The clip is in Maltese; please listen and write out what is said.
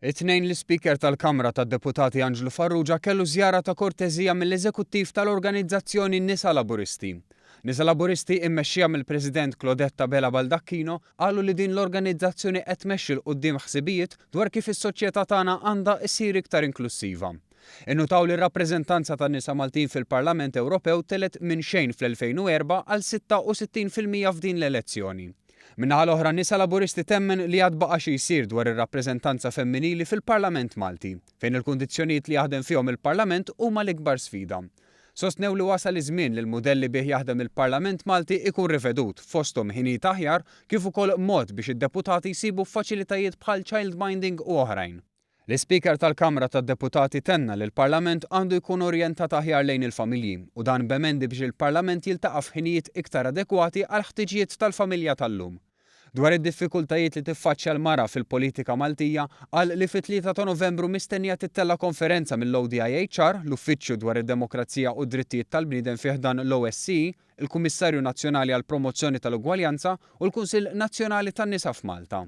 It-Tnejn l-Ispeaker tal-Kamra tad-Deputati Anġlu Farrugia kellu żjara ta' korteżija mill-Eżekuttiv tal-organizzazzjoni Nisa Laburisti. Nisa Laburisti immexxija mill-President Claudette Abela Baldacchino qalu li din l-organizzazzjoni qed tmexxi 'l quddiem ħsibijiet dwar kif is-soċjetà tagħna għandha issir iktar inklussiva. Innutaw li r-rappreżentanza tan-nisa Maltin fil-Parlament Ewropew telgħet minn xejn fl-2004 għal 66% f'din l-elezzjoni. Min-naħa l-oħra, Nisa Laburisti temmen li għad baqa' xi jsir dwar ir-rappreżentanza femminili fil-Parlament Malti, fejn il-kundizzjonijiet li jaħdem fihom il-Parlament huma l-ikbar sfida. Sostnew li wasal iż-żmien li l-mudell li bih jaħdem il-Parlament Malti ikun rivedut, fosthom ħinijiet aħjar kif ukoll mod biex id-deputati jsibu faċilitajiet bħal childminding u oħrajn. L-Ispeaker tal-Kamra tad-Deputati tenna li l-Parlament għandu jkun orjentat aħjar lejn il-familji u dan b'emendi biex il-Parlament jiltaqa' f'ħinijiet iktar adekwati għall-ħtiġijiet tal-familja tal-lum. Dwar id-diffikultajiet li tiffaċċja l-mara fil-politika Maltija, qal li fit-3 ta' Novembru mistennija tittella' konferenza mill-ODIHR, l-Uffiċċju dwar id-Demokrazija u d-Drittijiet tal-Bniedem fi ħdan l-OSCE, il-Kummissarju Nazzjonali għall-Promozzjoni tal-Ugwaljanza u l-Kunsill Nazzjonali tan-Nisa f'Malta.